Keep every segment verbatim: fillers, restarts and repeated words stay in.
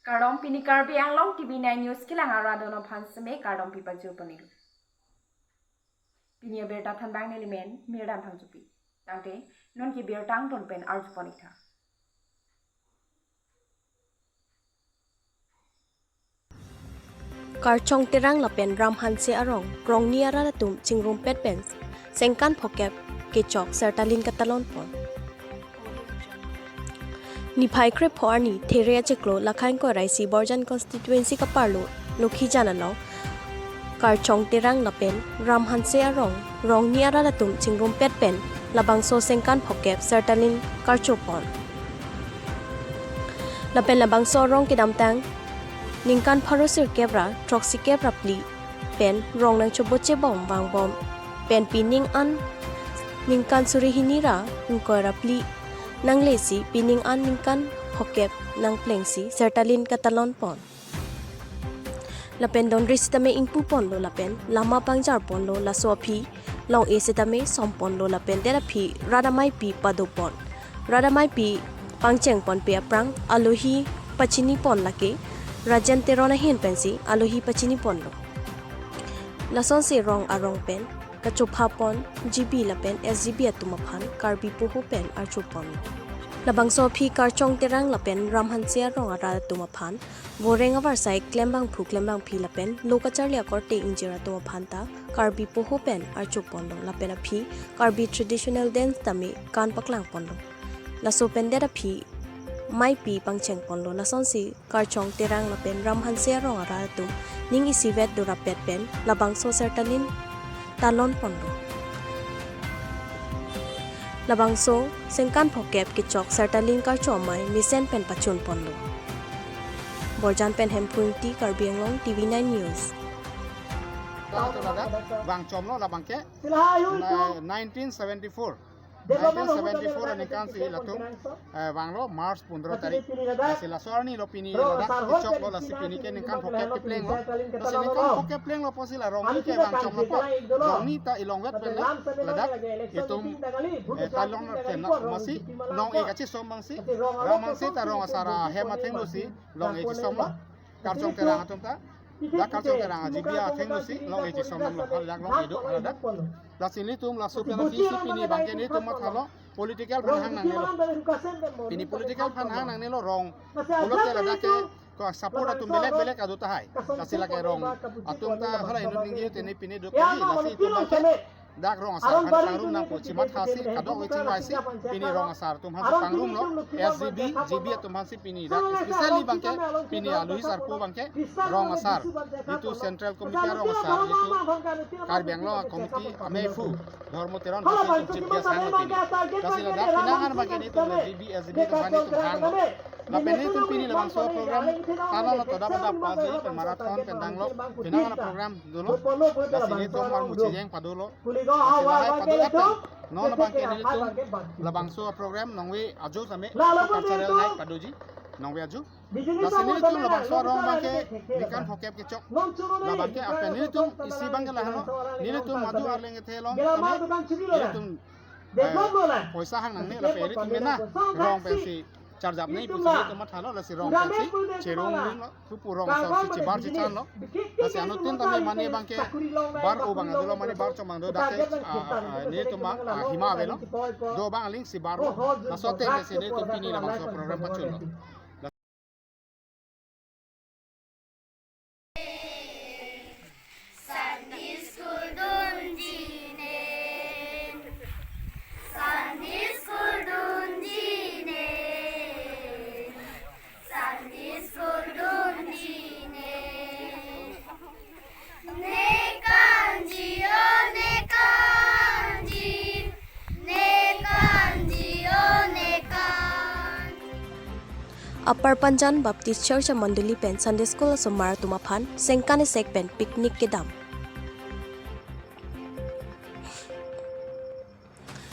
Kardom, pini Karbi Anglong T V nine News kelang arat atum aphan seme kardom pipajir ponlo. Pini abirta thanbang nelimen Mirdan Phangchopi. Tangte non ke birta angton pen arju pon-ik tha. Karchong Terang lapen Ram Hanse arong rongni arat atum chingrumpet pen sengkan phokep kechok sertalin katalon pon. Niphai krepho arni There achiklo Lakhaingkoi Raisi Borjan constituency kaparlo Lokhijan along Karchong Terang lapen Ram Hanse arong rongni arat atum chingrumpet pen labangso sengkan phokep sertalin karcho pon. Lapen labangso arong kedamtang ningkan pharo sirkep ra throksikep ra phli pen rong nangchoboche bom vangbom pen pining an ningkan suri hini ra ingkoi ra phli nanglesi pining an ningkan phokep nangplengsi sertalin katalon pon. Lapen donri sitame ingpu ponlo lapen lama pangjar ponlo, laso aphi long-e sitame som ponlo lapen det aphi rat ameipi pado pon. Rat ameipi pangcheng ponpe aphrang alohi pachini pon lake Rajen Teron ahin pensi alohi pachini ponlo. Lasonsi rong arong pen kachopha pon G B lapen S G B atum aphan Karbi poho pen arju pon. Labangso aphi Karchong Terang lapen Ram Hanse arong arat atum aphan voreng avarsai klembangphu klembangphi lapen lo kacharli akorte ingjir atum aphan ta Karbi poho pen arju ponlo lapen aphi Karbi traditional dance tame kan paklang ponlo. Laso pen det aphi meipi pangcheng ponlo. Lasonsi Karchong Terang lapen Ram Hanse arong arat atum ning isivet dorapet pen labangso sertalin talon ponlo. Labangso sengkan phokep kechok sertalin karcho amei mesen pen pachun ponlo. Borjan pen Hemphu Ingti, Karbi Anglong T V nine News. Ladak vangchomlo labangke nineteen seventy-four. Nineteen seventy-four aningkan si latum, eh, vanglo March pondro tarik. Lasi laso arni lo pini ladak kechoklo, lasi pini ke ningkan phokep keplenglo. Lasi ningkan phokep plenglo pusi la rong ke vangchomlo po. Rongni ta ilongvet pen le ladak itum, eh, talong pen la masi long-e kachisom abangsi, Ram Hanse ta rong asar ahem athengno si long-e chisomlo. Karchong Terang atum ta, dak Karchong Terang a-G B athengno si long-e chisomlo, ladak long-e do ladak. Lasi nelitum laso pen si pini abangke nelitum mathalo political aphan hang nangnelo. Pini political aphan hang nangnelo rong. Pulote ladak ke ko support atum belek belek ado tahai. Lasi lake rong atum ta hala inut ningje te ne pini do kali, lasi itum abangke dak rong asar aphan pangrum nangpo chimat hasi kadokave chingvaisi pini rong asar atum aphan pangrumlo, S G B, G B atum aphansi pini dak, especially abangke pini alohi sarpo abangke rong asar, itum Central Committee arong asar, itum Karbi Anglong a-committee amei phu Dhormo Teron aphansi itum chief guest hanglo pini. Lasi ladak penang an abangke nelitum G B, S G B atum aphan nelitum hanglo. Lapen nelitum pini labangso program talon lo, toda pada pasi pen marathon pen danglo, penang an program dolo. Lasi nelitum mar muchijeng padolo. Lasi lahai pado aten non abangke nelitum labangso program nongve ajo same cultural night padoji, nongve ajo. Lasi nelitum labangso arong abangke ningkan phokep kechok. Labangke apen nelitum isi abangke lahelo, nelitum madu arleng kethe along same nelitum, eh, poisa hang nangne lapen nelitum mena rong pensi charjap nai pusi nelitum mathalo, lasi rong pensi cherung ringlo, pupu rong asar si chibar chichanlo. Lasi anuttin tame mane abangke bar-o abang dolo, mane bar chom abang do, dak ke, ah, ah, nelitum abang, ah, hima avelo. Do abang aling si bar-o. Laso ateng ke si nelitum pini labangso program pachunlo. Sunday school dunji ne, Sunday school dunji ne, Sunday school dunji ne. Ne kanji o, ne kanji, ne kanji o, ne kanji. Upper Panjan Baptist Church amondoli pen Sunday School asomar atum aphan sengkan esek pen picnic kedam.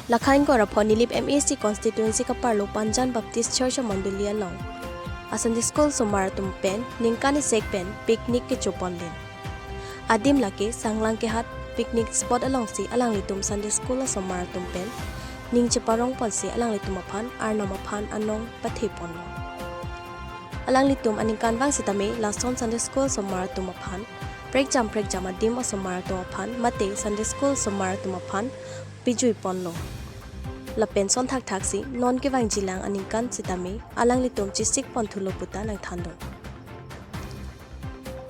Lakhaingkoi ra pho Nilip M A C constituency kaparlo Panjan Baptist Church amondoli along a-Sunday School asomar atum pen ningkan esek pen picnic kecho pon pen. Adim lake Sanglang Kehat picnic spot alongsi alanglitum Sunday School asomar atum pen ning cheparong ponsi alanglitum aphan Arnam aphan anong pathe ponlo. Alanglitum aningkanvang sitame lason Sunday School osomar atum aphan, prekjam prekjam adim osomar atum aphan, mate Sunday School osomar atum aphan pejui ponlo. Lapen son thakthaksi non kevangjilang aningkan sitame alanglitum chesik ponthulo puta nangthandun.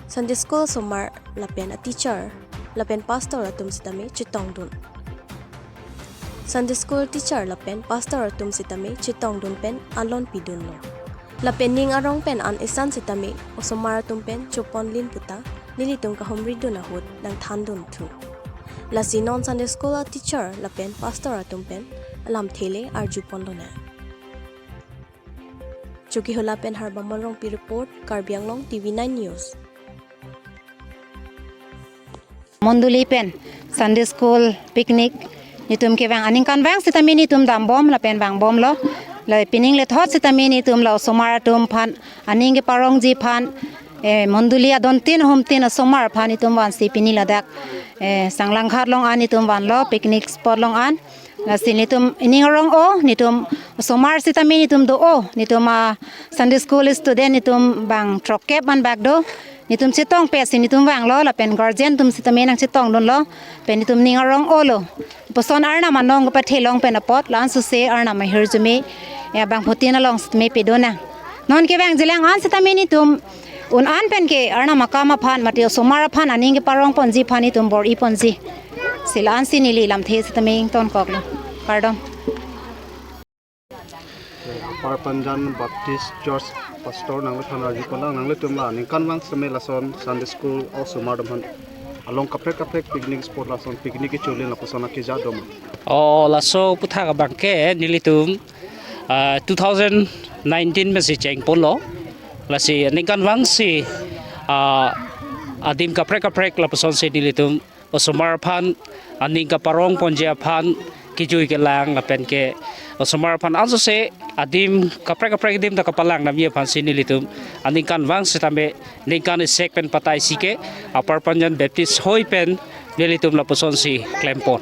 Sunday School osomar lapen a teacher lapen pastor atum sitame chetongdun. Sunday School teacher lapen pastor atum sitame chetongdun pen alon pidunlo. Lapen ning arong pen an isan sitame osomar atum pen choponlin puta nelitum kahumridun ahut nangthandunthu. Lasi non Sunday School a teacher lapen pastor atum pen alamthe le arju ponlonang. Chokihola pen Harbamon Rongpi report, Karbi Anglong T V nine News. Mondoli pen Sunday School picnic netum kevang aningkanvang sitame netum dambom lapen vangbomlo. La pining lethot sitame netum la osomar atum aphan aning keparongji aphan, eh, mondoli adontin ahumtin osomar aphan netum vansi pini ladak, eh, Sanglanghat along an netum vanlo, picnic spot along an. Lasi netum ining arong-o, netum osomar sitame netum do-o, netum a Sunday School student netum bang throkkep an bak do, netum chetongpetsi netum vanglo, lapen guardian atum sitame nangchetongdunlo, pen netum ning arong-olo. Puson Arnam anong kepathelong pen apot, la-an suse Arnam ahirjume, ya bangphutin along sitame pedonang. Non kevangjilang an sitame netum un-an pen ke Arnam akam aphan mate osomar aphan aning keparongponji aphan netum bor-iponji. Si la-ansi neli lamthe sitame ingtonkoklo. Kardom. Upper Panjan Baptist Church Pastor nangliphan arjuponlang, nanglitum la aningkanvang sitame lason Sunday School osomar atum aphan along kaprek kaprek picnic spot lason picnic kecholin lapuson akija doma? O, laso aputhak abang ke nelitum, ah, two thousand nineteen pensi chengponlo. Lasi aningkanvangsi, ah, adim kaprek kaprek lapusonsi nelitum osomar aphan aning keparongponji aphan kejui kelang lapen ke osomar aphan ansose adim kaprek kaprek adim ta kapalang namji aphansi nelitum aningkanvang sitame ningkan isek pen pataisi ke Upper Panjan Baptist hoi pen nelitum lapusonsi klempon.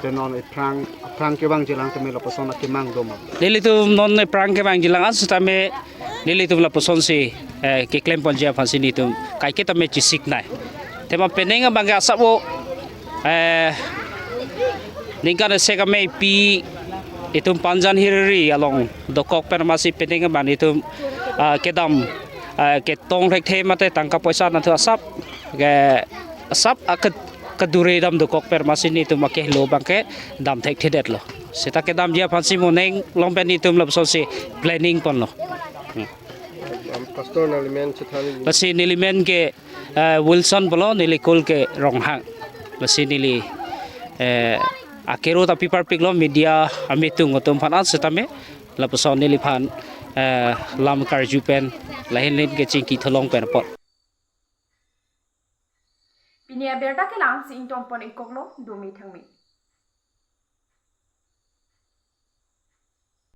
Te non ephrang, aphrang kevangjilang tame lapuson akemang doma? Nelitum non ephrang kevangjilang an sitame nelitum lapusonsi, eh, keklemponji aphansi netum kaike tame chesiknei. Tema penang abang ke asap o, eh, ningkan isek ameipi itum Panjan hiriri along dokok pen amatsi penang abang itum, ah, kedam, ah, ketong thekthe mate tangka poisa nangthu asap ke asap aket kedure dam dokok pen amatsi netum akehelo abang ke dam thekthedetlo. Seta kedamji aphansi moning along pen netum lapusonsi planning ponlo. Hmm. Pastor nanglimen chethan. Lasi nelimen ke, eh, Wilson pulo, neli kul ke Ronghang. Lasi neli, eh, akero ta piparpiklo media ametung atum aphan an sitame lapuson neliphan, eh, lam karju pen lahenlin kechingki tholong pen apot. Pini abirta ke la-ansi ingtonpon-ikkoklo, dome thangme.